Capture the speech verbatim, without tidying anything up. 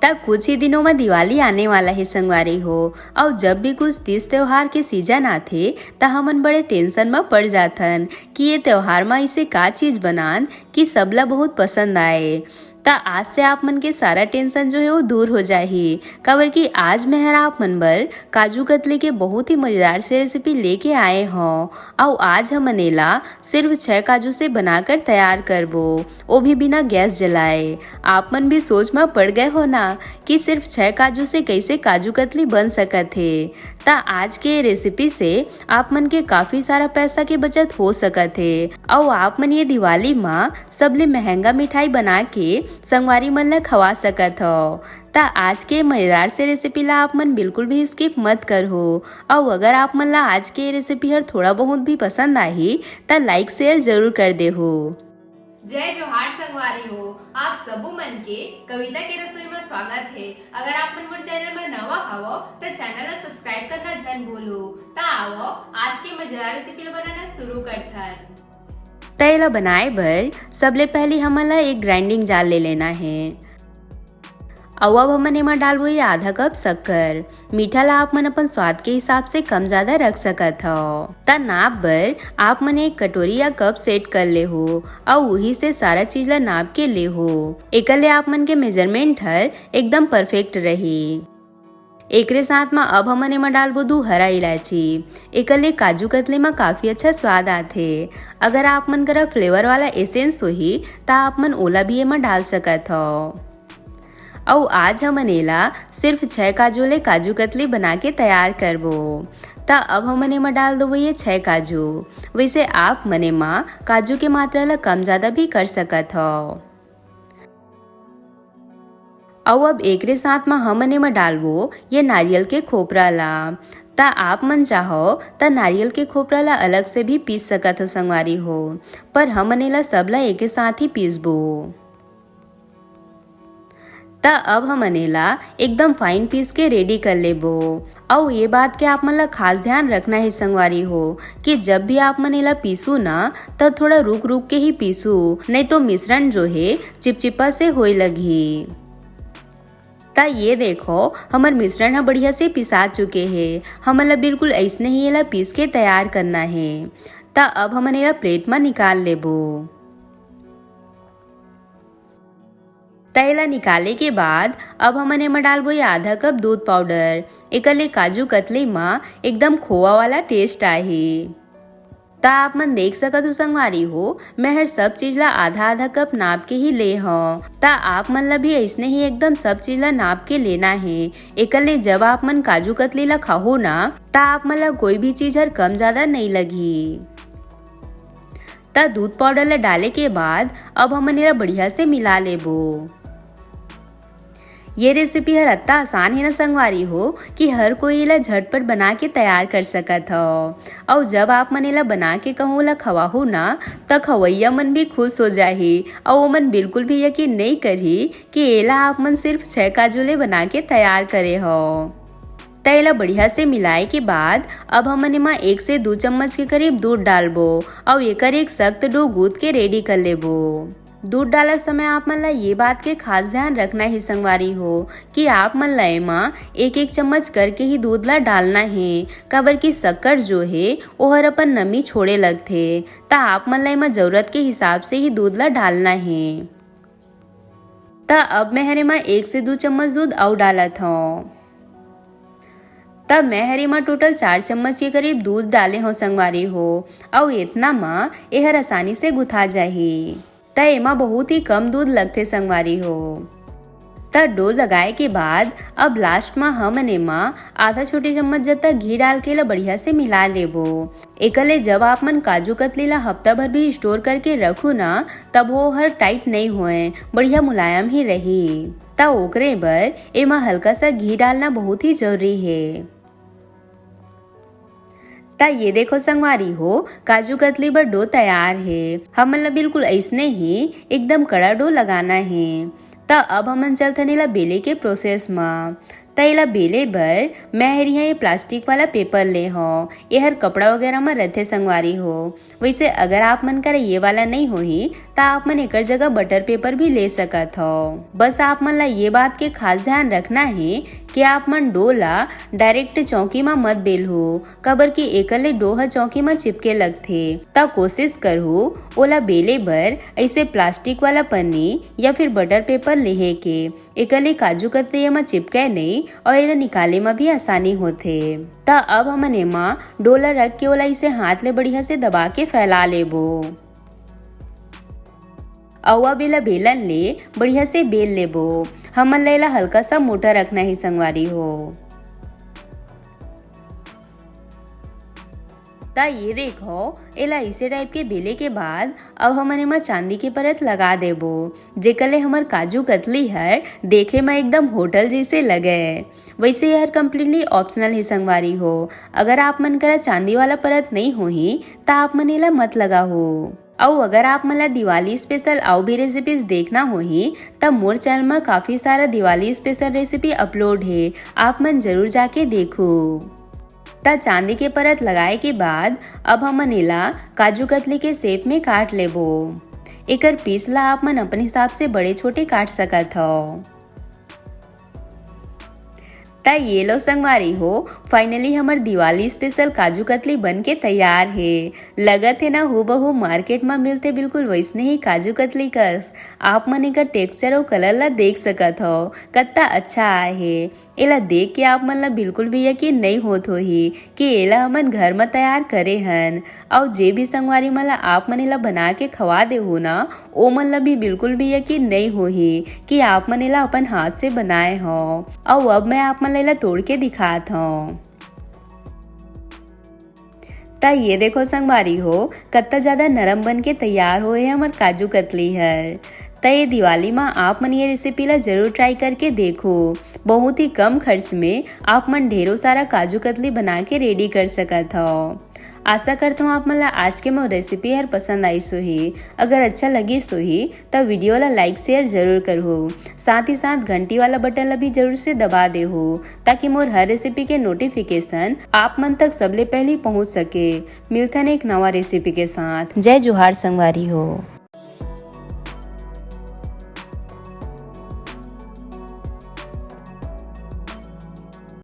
त कुछ ही दिनों में दिवाली आने वाला हे संगवारी हो, अउ जब भी कुछ तीज त्योहार के सीजन आथे, त हमन बड़े टेंशन में पड़ जाथन कि ये त्योहार में इसे का चीज बनान कि सबला बहुत पसंद आए। त आज से आप मन के सारा टेंशन जो हे वो दूर हो जाही, काबर कि आज मैं हर आप मन बर काजू कतली के बहुत ही मजेदार से रेसिपी लेके आए हौं। अउ आज हमन एला सिर्फ छह काजू से बनाकर तैयार करबो, वो भी बिना गैस जलाए। आप मन भी सोच में पड़ गए हो ना कि सिर्फ छह काजू से कैसे काजू कतली बन सकत हे। त आज के रेसिपी से आप मन के काफी सारा पैसा के बचत हो सकत हे, अउ आप मन ये दिवाली मा सबले महंगा मिठाई बना के संगवारी मन ला खवा सकत हव। त आज के मजेदार से रेसिपी ला आप मन बिल्कुल भी स्किप मत करहू। अउ अगर आप मन ला आज के रेसिपी हर थोड़ा बहुत भी पसंद आही, त लाइक शेयर जरूर कर देहू। जय जोहार संगवारी हो, आप सबो मन के कविता के रसोई में स्वागत हे। अगर आप मन मोर चैनल में नवा हवो, त चैनल ला सब्सक्राइब करना झन भूलहू। त आवो, आज के मजेदार रेसिपी ला बनाना शुरू करथन। त एला बनाए बर सबले पहले हमन ला एक ग्राइंडिंग जार ले लेना हे। अउ अब हमन एमा डालबो ये आधा कप शक्कर। मीठा ला आप मन अपन स्वाद के हिसाब से कम ज्यादा रख सकत हव। त नाप बर आप मन एक कटोरी या कप सेट कर लेहू, अउ उही से सारा चीज ला नाप के लेहू। एकर ले आप मन के मेजरमेंट हर एकदम परफेक्ट रही। एकरे साथ म अब हमन एमा डालबो दू हरा इलायची। एकर ले काजू कतली म काफी अच्छा स्वाद आथे। अगर आप मन करा फ्लेवर वाला एसेंस होही, त आप मन ओला भी एमा डाल सकत हव। अउ आज हमन एला सिर्फ छह काजू ले काजू कतली बना के तैयार करबो। त अब हमन एमा डाल देबो ये छह काजू। वैसे आप मन एमा काजू के मात्रा ला कम ज्यादा भी कर सकत हव। अउ अब एकरे साथ म हमन एमा डालबो ये नारियल के खोपरा ला। त आप मन चाहो त नारियल के खोपरा ला अलग से भी पीस सकत हो संगवारी हो, पर हमन एला सब ला एके साथ ही पीसबो। त अब हमन एला एकदम फाइन पीस के रेडी कर लेबो। अउ ये बात के आप मन ला खास ध्यान रखना हे संगवारी हो कि जब भी आप मन एला पीसू ना, त थोड़ा रुक रुक के ही पीसू, नहीं तो मिश्रण जो हे चिपचिपा से होए लगही। त ये देखो, हमर मिश्रण ह बढ़िया से पिसा चुके हे। हमन ला बिल्कुल अइसने ही एला पीस के तैयार करना हे। त अब हमन एला प्लेट म निकाल लेबो। त एला निकाले के बाद अब हमन एमा डालबो ये आधा कप दूध पाउडर। एकर ले काजू कतली म एकदम खोवा वाला टेस्ट आही। त आप मन देख सकत हो संगवारी हो, मैं हर सब चीज ला आधा आधा कप नाप के ही ले हव। त आप मन ला भी अइसने ही एकदम सब चीज ला नाप के लेना हे। एकर ले जब आप मन काजू कतली ला खाहू ना, त आप मन ला कोई भी चीज हर कम ज्यादा नइ लगही। त दूध पाउडर ला डाले के बाद अब हमन एला बढ़िया से मिला लेबो। ये रेसिपी हर अत्ता आसान हे ना संगवारी हो कि हर कोई एला झटपट बना के तैयार कर सकत हव। अउ जब आप मन एला बना के कहूँ ला खवाहू ना, त खवैया मन भी खुश हो जाही। अउ ओमन बिल्कुल भी यकीन नइ करही कि एला आप मन सिर्फ छह काजू ले बना के तैयार करे हव। त एला बढ़िया से मिलाए के बाद अब हमन एमा एक से दू चम्मच के करीब दूध डालबो अउ एकर एक सख्त डो गूंथ के रेडी कर लेबो। दूध डालत समय आप मन ला ये बात के खास ध्यान रखना हे संगवारी हो कि आप मन ला एमा एक एक चम्मच करके ही दूध ला डालना हे, काबर कि शक्कर जो हे ओहर अपन नमी छोड़े लगथे। त आप मन ला एमा जरूरत के हिसाब से ही दूध ला डालना हे। त अब मैं हर एमा एक से दू चम्मच दूध अउ डालत हव। त मैं हर एमा टोटल चार चम्मच के करीब दूध डाले हव संगवारी हो, अउ एतना म एहर आसानी से गुथा जाही। त एमा बहुत ही कम दूध लगथे संगवारी हो। त डो लगाए के बाद अब लास्ट म हमन एमा आधा छोटी चम्मच जतका घी डाल के एला बढ़िया से मिला लेबो। एकर ले जब आप मन काजू कतली ला हफ्ता भर भी स्टोर करके रखू ना, तब वो हर टाइट नइ होए, बढ़िया मुलायम ही रही। त ओकरे बर एमा हल्का सा घी डालना बहुत ही जरूरी हे। त ये देखो संगवारी हो, काजू कतली बर डो तैयार हे। हमन ला बिल्कुल अइसने ही एकदम कड़ा डो लगाना हे। त अब हमन चलथन एला बेले के प्रोसेस म। त एला बेले बर मैं हर इहाँ ये प्लास्टिक वाला पेपर ले हव। एहर कपड़ा वगैरह म रथे संगवारी हो। वैसे अगर आप मन करा ये वाला नहीं होही, त आप मन एकर जगह बटर पेपर भी ले सकत हव। बस आप मन ला ये बात के खास ध्यान रखना हे कि आप मन डो ला डायरेक्ट चौकी म मत बेलहू, काबर कि एकर ले डो ह चौकी म चिपके लगथे। त कोशिश करहू ओला बेले बर ऐसे प्लास्टिक वाला पन्नी या फिर बटर पेपर लेहे के। एकर ले काजू कतली एमा चिपके नहीं और एला निकाले म भी आसानी होथे। त अब हमन एमा डो ला रख के ओला इसे हाथ ले बढ़िया से दबा के फैला लेबो। अउ अब एला बेलन ले बढ़िया से बेल लेबो। हमन ला एला हल्का सा मोटा रखना हे संगवारी हो। त ये देखो, एला इसे टाइप के बेले के बाद अब हमन एमा चांदी के परत लगा देबो, जेकर ले हमर काजू कतली हर देखे म एकदम होटल जैसे लगे। वैसे ये हर completely optional हे संगवारी हो। अगर आप मन करा चांदी वाला परत नहीं होही, त आप मन एला मत लगाहू। अउ अगर आप मन ला दिवाली special अउ भी recipes देखना होही, त मोर channel म काफी सारा दिवाली special recipe upload हे, आप मन जरूर जाके देखू। त चांदी के परत लगाए के बाद अब हमन एला काजू कतली के shape में काट लेबो। एकर piece ला आप मन अपन हिसाब से बड़े छोटे काट सकत हव। त ये लो संगवारी हो, finally हमर दिवाली special काजू कतली बन के तैयार हे। लगत हे ना, हूबहू market म मिलथे बिल्कुल वैसने ही काजू कतली कस। आप मन एकर texture अउ colour ला देख सकत हव, कत्ता अच्छा आए हे। एला देख के आप मन ला बिल्कुल भी यकीन नहीं होत होही कि एला हमन घर म तैयार करे हन। अउ जे भी संगवारी मन ला आप मन एला बना के खवा देहू ना, ओ मन ला भी बिल्कुल भी यकीन नहीं होही कि आप मन एला अपन हाथ से बनाए हव। अउ अब मैं आप मन ला एला तोड़ के दिखात हव। त ये देखो संगवारी हो, कत्ता ज्यादा नरम बन के तैयार होए हे हमर काजू कतली हर। त ये दिवाली म आप मन ये recipe ला जरूर try करके देखो। बहुत ही कम खर्च में आप मन ढेरों सारा काजू कतली बना के ready कर सकत हव। आशा करत हूँ आप मन ला आज के मोर recipe हर पसंद आइस होही। अगर अच्छा लगिस होही त video ला like share जरूर करहू। साथ ही साथ घंटी वाला button ला भी जरूर से दबा देहू, ताकि मोर हर recipe के notification आप मन तक सबले पहली पहुंच सके। मिलथन एक नवा recipe के साथ। जय जोहार संगवारी हो।